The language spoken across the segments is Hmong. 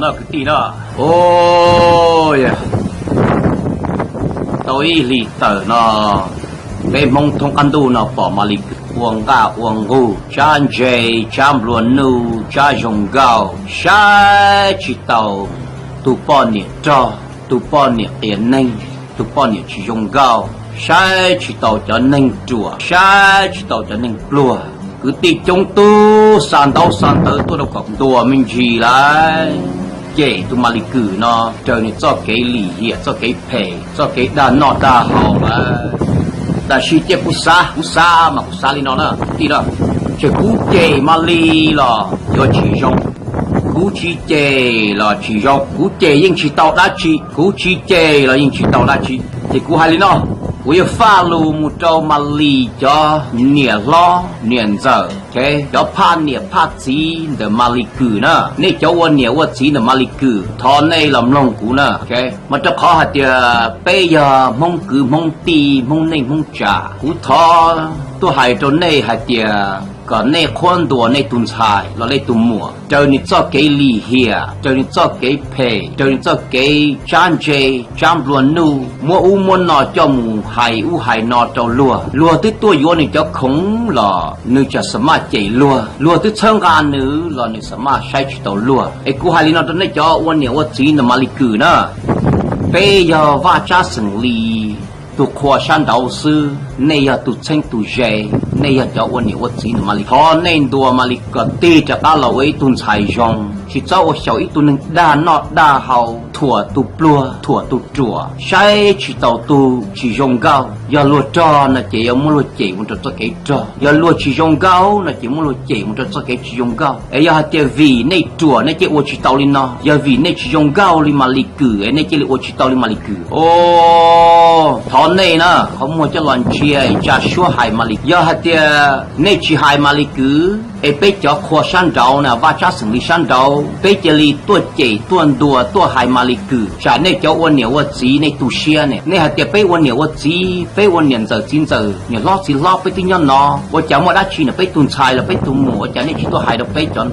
Kwv tij na, tau ib hlis tawm no, peb Hmoob thoob qab ntuj no pom Malis Kws ua nqaj ua nqug, tsab ntse, tsab nplua nuj, tsab zoo nkauj, saib tsis taus tus poj niam rog, tus poj niam qias neeg, tus poj niam tsis zoo nkauj, saib tsis taus cov neeg ruam, saib tsis taus cov neeg pluag. Kwv tij coob tub xa ntaub xa ntawv tuaj rau kom ntuas me ntsis lawm, cem tus Malis Kws no, raws nws txoj kev lim hiam, txoj kev phem, txoj kev dag noj dag haus lawm. Tab sis cia kuv xav, kuv xav mas kuv xav li no na kwv tij na, ces kuv cem Malis los yuav tsis zoo, kuv tsis cem los tsis zoo, kuv cem yeej tsis tau dab tsi, kuv tsis cem los yeej tsis tau dab tsi. Ces kuv hais li no, kuv yuav faj lus mus rau Malis cov niam hlob niam ntxawm, cov phaj niam phaj txiv ntawm Malis Kws na, nej cov ua niam ua txiv ntawm Malis Kws, thov nej los mloog kuv na. Mas rau qhov hais tias peb yog Hmoob kwv Hmoob tij, Hmoob neej Hmoob tsav, kuv thov tuaj hais rau nej hais tias kom nej qhuab ntuas nej tus ntxhais los nej tus muam raws nws txoj kev lim hiam, raws nws txoj kev phem, raws nws txoj kev tsab ntse, tsab nplua nuj, muab ub muab no coj mus hais ub hais no rau luag. Luag twb tuaj yuav nws cov khoom los nws tseem xa maj cem luag, luag twb txhawb nqa nws los nws xa maj saib tsis taus luag. Es kuv hais li no rau nej cov ua niam ua txiv ntawm Malis Kws na, peb yog Vaj Tsab xeem Lis tus qhua sab nraud xwb, nej yog tus txheeb tus ze, nej yog cov ua niam ua txiv ntawm Malis, thov nej ntuas Malis kom tig rov qab los ua ib tug ntxhais zoo, tsis txhob ua xyaum ib tug neeg dag noj dag haus, thuam tus pluag, thuam tus ruam, saib tsis taus tus tsis zoo nkauj. Yog luag rog no ces yuav muab luag cem mus rau txoj kev rog, yog luag tsis zoo nkauj no ces muab luag cem mus rau txoj kev tsis zoo nkauj. Es yog hais tias vim nej ruam nej thiaj ua tsis tau li no, yog vim nej tsis zoo nkauj li Malis Kws es nej cia li ua tsis tau li Malis Kws. Thov nej na, qhov muag coj los ntsia tsa suab hais Malis. Yog hais tias nej tsis hais Malis Kws es peb cov qhua sab nraud na, Vaj Tsab xeem Lis sab nraud, peb cia li tuaj cem tuaj ntuas tuaj hais Malis Kws, tsam nej cov ua niam ua txiv nej tu siab ne. Nej hais tias peb ua niam ua txiv, peb ua niam ntxawm txiv ntxawm, niam hlob txiv hlob, peb twb nyob no, ua cas muaj dab tsi na, peb tus ntxhais los peb tus muam, ua cas nej tsis tuaj hais rau peb cov,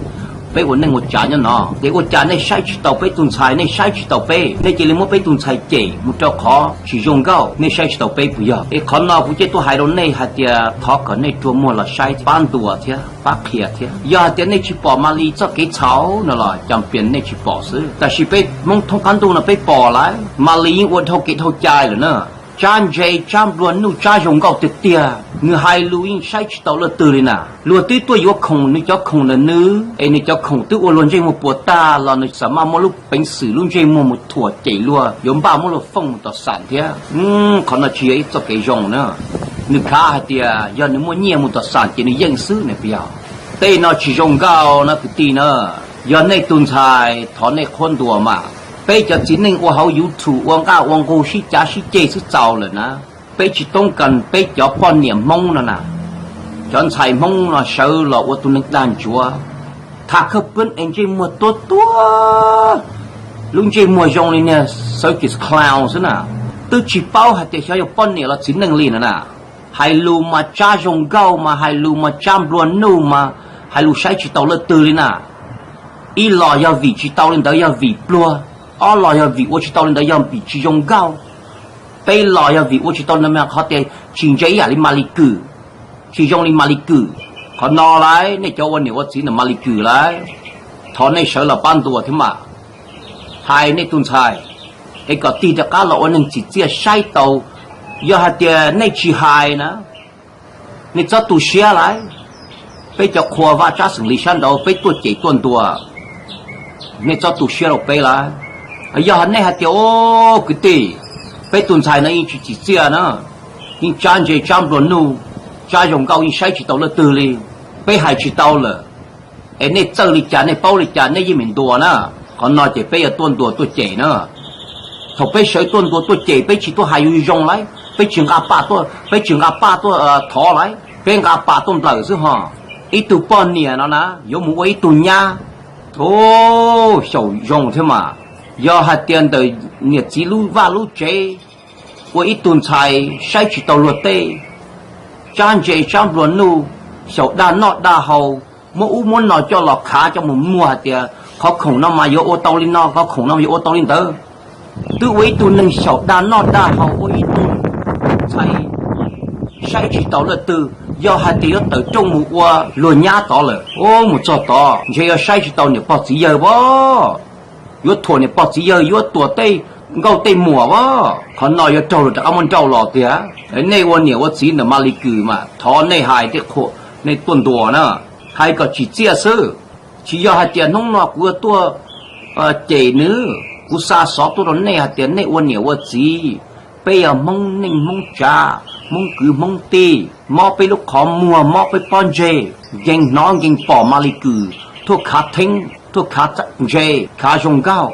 peb ua neej ua tsav nyob no? Ces ua cas nej saib tsis taus peb tus ntxhais, nej saib tsis taus peb, nej cia li muab peb tus ntxhais cem mus rau qhov tsis zoo nkauj, nej saib tsis taus peb puas yog? Es qhov no kuv thiaj tuaj hais rau nej hais tias thov kom nej rua muag los saib pab ntuas thiab pab qhia thiab. Yog hais tias nej tsis pom Malis txoj kev txhaum no los cas pias nej tsis pom xwb, tab sis peb Hmoob thoob qab ntuj no peb pom lawm, Malis yeej ua dhau kev dhau cai lawm na. Tsab ntse, tsab nplua nuj, tsab zoo nkauj tiag tiag, nws hais lus yeej saib tsis taus leej twg li na. Luag twb tuaj yuav khoom nws cov khoom ntawm nws, es nws cov khoom twb ua luag ntsej muag puas tag los nws xa maj muab lub peev xwm lub ntsej muag mus thuam cem luag, yuav npaj muab luag foob mus tom xam thiab. Qhov no tsis yog ib txoj kev zoo na. Nws khav hais tias yog nws muaj nyiaj mus tom xam ces nws yeej xwb ne, puas yog? Tej no tsis zoo nkauj na kwv tij na. Yog nej tus ntxhais thov nej qhuab ntuas mas. Peb cov txiv neej ua hauv YouTube ua nqaj ua nqug sib cav sib ceg xwb txaus lawm na. Peb tsis toob kas peb cov poj niam Hmoob no na, cov ntxhais Hmoob no sawv los ua tus neeg dag ntsuav, thaj khawb peb es ntsej muag tuab tuab, lub ntsej muag zoo li niag circus clown xwb na. Twb tsis paub hais tias xyov yog poj niam los txiv neej li no na. Hais lus mas tsab zoo nkauj mas, hais lus mas tsab nplua nuj mas, hais lus saib tsis taus leej twg li na. Ib los yog vim tsis tau li ntawd yog vim pluag, ob los yog vim ua tsis tau li ntawd yog vim tsis zoo nkauj, peb los yog vim ua tsis tau li ntawd mas qhov tias tsis ntse ib yam li Malis Kws, tsis zoo li Malis Kws. Qhov no lauj, nej cov ua niam ua txiv ntawm Malis Kws lauj, thov nej sawv los pab ntuas thiab mas. Hais nej tus ntxhais es kom tig rov qab los ua neeg tsim txiaj saib taus. Yog hais tias nej tsis hais na, nej txhob tu siab lauj. Peb cov qhua vaj tsab xeem lis sab nraud peb tuaj cem tuaj ntuas, nej txhob tu siab rau peb lauj. Yog nej hais tias, o, kwv tij, peb tus ntxhais no yeej tsis tsim txiaj na, yeej tsab ntse tsab nplua nuj, tsab zoo nkauj yeej saib tsis taus leej twg li, peb hais tsis tau lawm, es nej txawj li cas nej paub li cas nej yeej meem ntuas na. Qhov no ces peb yuav tuaj ntuas tuaj cem na. Thaum peb sawv tuaj ntuas tuaj cem peb tsis tuaj hais yus zoo lauj, peb tsis nqa paj tuaj, peb tsis nqa paj tuaj thov lauj, peb nqa pas tuaj nplawm xwb ho. Ib tug poj niam no na yuav mus ua ib tug nyab, o, xyaum zoo thiab mas. Yog hais tias ntawm niam txiv lub vaj lub tsev ua ib tug ntxhais saib tsis taus luag tej, tsab ntse tsab nplua nuj, xyaum dag noj dag haus, muab ub muab no coj los khav coj mus muag hais tias Qhov khoom no mas yuav ua tau li no, qhov khoom no mas yuav ua tau li ntawd. Twb ua ib tug neeg xyaum dag noj dag haus, ua ib tug ntxhais saib tsis taus leej twg. Yog hais tias yuav tawm rooj mus ua luag nyab tod lawm, mus txog tod ntshe yuav saib tsis taus niam pog txiv yawg as. Yuav thuam niam pog txiv yawg, yuav thuam tej nkauj tej muam as. Qhov no yuav raug luag rov qab muab nrauj los tiag. Nej ua niam ua txiv ntawm Malis Kws mas thov nej hais tej qhua, nej tuaj ntuas na, hais kom tsim txiaj xwb. Tsis yog hais tias hnub no kuv yuav tuaj cem nws. Kuv xa xov tuaj rau nej hais tias nej ua niam ua txiv, peb yog Hmoob neej Hmoob tsav, Hmoob kwv Hmoob tij, mob peb lub qhov muag, mob peb pob ntseg, nkees hnov nkees pom Malis Kws tuaj khav theeb, tuaj khav ntse, khav zoo nkauj.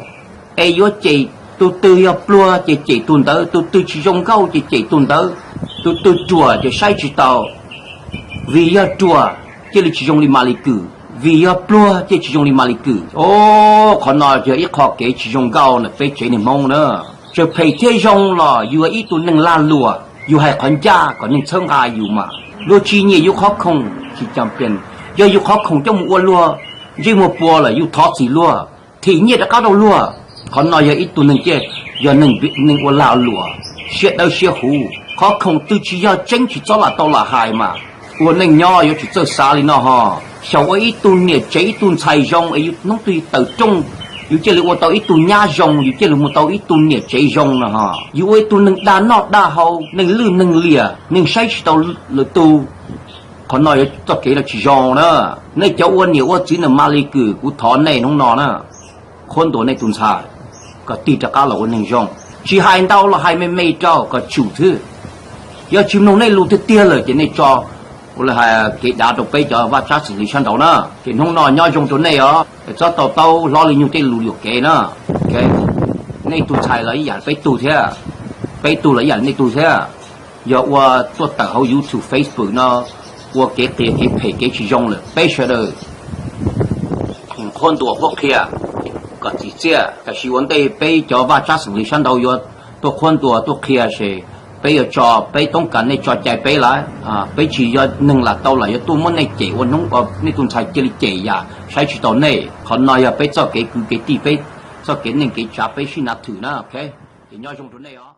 Es yuav cem tus twg, yog pluag ces cem tus ntawd, tus twg tsis zoo nkauj ces cem tus ntawd, tus twg ruam ces saib tsis taus. Vim yog ruam cia li tsis zoo li Malis Kws, vim yog pluag cia li tsis zoo li Malis Kws. Qhov no yog ib qho kev tsis zoo nkauj ntawm peb tsev neeg Hmoob na. Txawm phem thiab zoo los yus yog ib tug neeg lag luam, yus hais qhov ncaj kom neeg txhawb nqa yus mas. Luag tsis nyiam yus qhov khoom tsis cam pes, yog yus qhov khoom coj mus ua luag ntsej muag puas lawm yus thov txim luag, thim nyiaj rov qab rau luag. Qhov no yog ib tug neeg, yog neeg ua lag luam, siab dawb siab huv. Qhov khoom twg tsis yog tseeb tsis txhob lam tau lam hais mas. Ua neej nyob yuav tsum txawj xav li no ho. Xyaum ua ib tug niam tsev ib tug ntxhais zoo es yus hnub twg tawm rooj, yus cia li ua tau ib tug nyab zoo, yus cia li mus tau ib tug niam tsev zoo no ho. Yus ua ib tug neeg dag noj dag haus, neeg lwj neeg liam, neeg saib tsis taus lwm tus. Qhov no yuav txoj kev no tsis zoo na. Nej cov ua niam ua txiv ntawm Malis Kws, kuv thov nej hnub no na, qhuab ntuas nej tus ntxhais kom tig rov qab los ua neeg zoo. Tsis hais ntau los hais me me rau kom tsum xwb. Yog tsis mloog nej lus tiag tiag lawm ces nej tso ua li hais kev dav rau peb cov vaj tsab xeem Lis sab nraud na. Ces hnub no nyob zoo rau nej os, txhob tau taub hlob Lis Nyug tej lus yuam kev na. Nej tus ntxhais los ib yam peb tug thiab, peb tug los ib yam nej tug thiab. Yog ua tuaj tawm hauv YouTube, Facebook no ua kev qias kev phem kev tsis zoo lawm, peb sawv daws qhuab ntuas qhuab qhia kom txim txiaj. Tiam sis ua ntej peb cov vaj tsab xeem Lis sab nraud yuav tuaj qhuab ntuas tuaj qhia ces peb yuav tso, peb toob kas nej tso cai peb lawm. Peb tsis yog neeg lam tau lam yuav tuaj muab nej cem ua hnub, nej tus ntxhais cia li cem yam saib tsis taus nej. Qhov no yog peb txoj kev kwv kev tij, peb txoj kev neej kev tsav, peb sib nav thwm na. Ces nyob zoo rau nej os.